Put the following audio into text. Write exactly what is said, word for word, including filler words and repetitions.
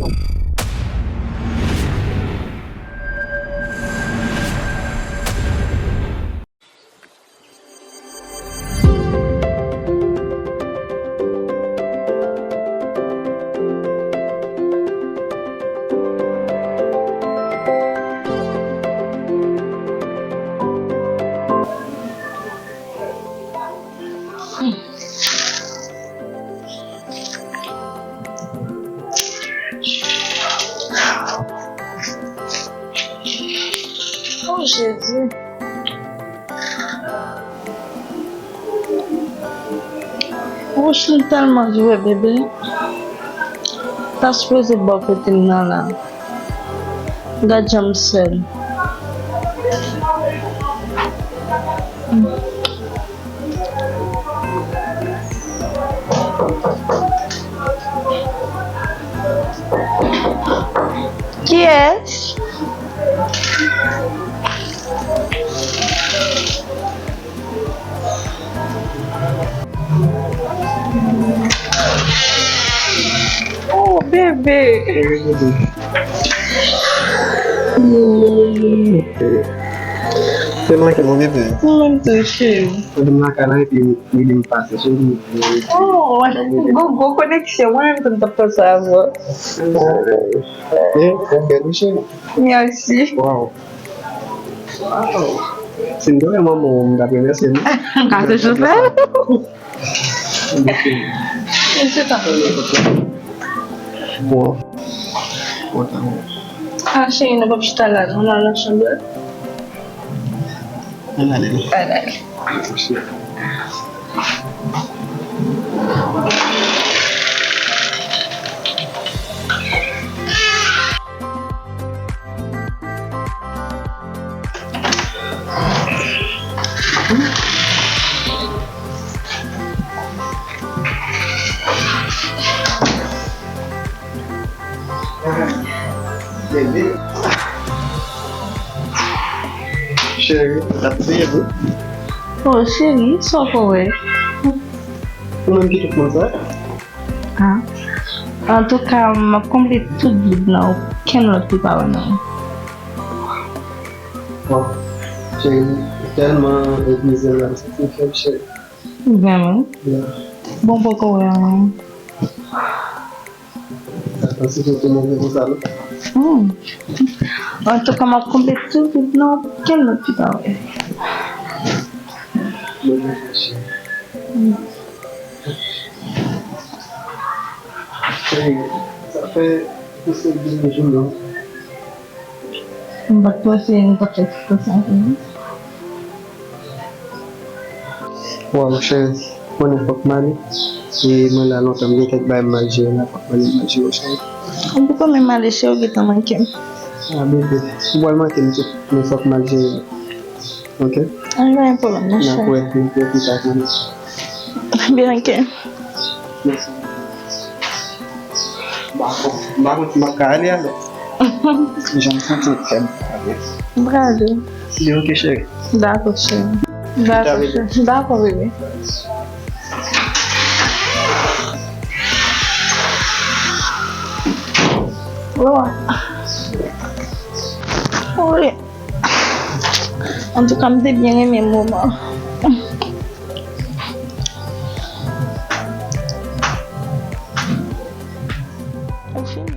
Oh, Jezi. Wouch, li tèlman vye, bebe. Ta sipoze bò kote m nan la. Gad jan m sèl. Kiyès? Oh, bebe. Se manke mwen, bebe. Mwen tou, cheri. Mwen vin nan kay la epi li vin pase sou li. Oh, gwo, gwo koneksyon. Mwen menm tou m t ap panse avè w. Eh, ou bèl wi, cheri. Mèsi. Wow. Wow. Si m te wè manman w, m t ap remèsye l. M ka toujou fè. Mèsi, tante. Bon. Bon, tante. Ah, cheri, nou p ap chita la, non? Nou al nan chanm la. Ann ale. Ann ale. Bebe. Cheri, w ap priye tou? Oh, cheri, sa w ko wè? Ou menm ki tout moun sa? Ah. Antouka, m ap konble tout vid nan, okenn lòt li pa wè nan. Oh, cheri, tèlman epuize m la, m santi m fèb, cheri. Vrèman? Yeah. Bon, poko wè anyen. Sa pase pou tou move konsa, non? Hmm. Antouka, m ap konble tout vid nan, okenn lòt li pa wè. Bon, reflechi. Hmm. Cheri, sa fè prèske douz jou, non? M pa t panse, m pa t fè eksperyans sa. Waw, cheri, konnen fòk m ale. E mwen la lontan, m gen kèk bagay m al jere la, fòk m ale, m al jere, cheri. M poko menm ale, cheri, ou gentan manke m. Ah, bebe, ou pral manke m tou, men fòk m al jere la. Ok? An, pa gen pwoblèm, non, cheri. N ap wè, n ap wè pita, tande. Byen, ok. Mèsi. M pa konn, m pa konn si m ap ka ale alò. Jan m santi m fèb. M prale. Li ok, cheri. Dakò, cheri. Dakò, cheri. Dakò, bebe. Wi. Antouka, m te byen renmen moman. Ou fini?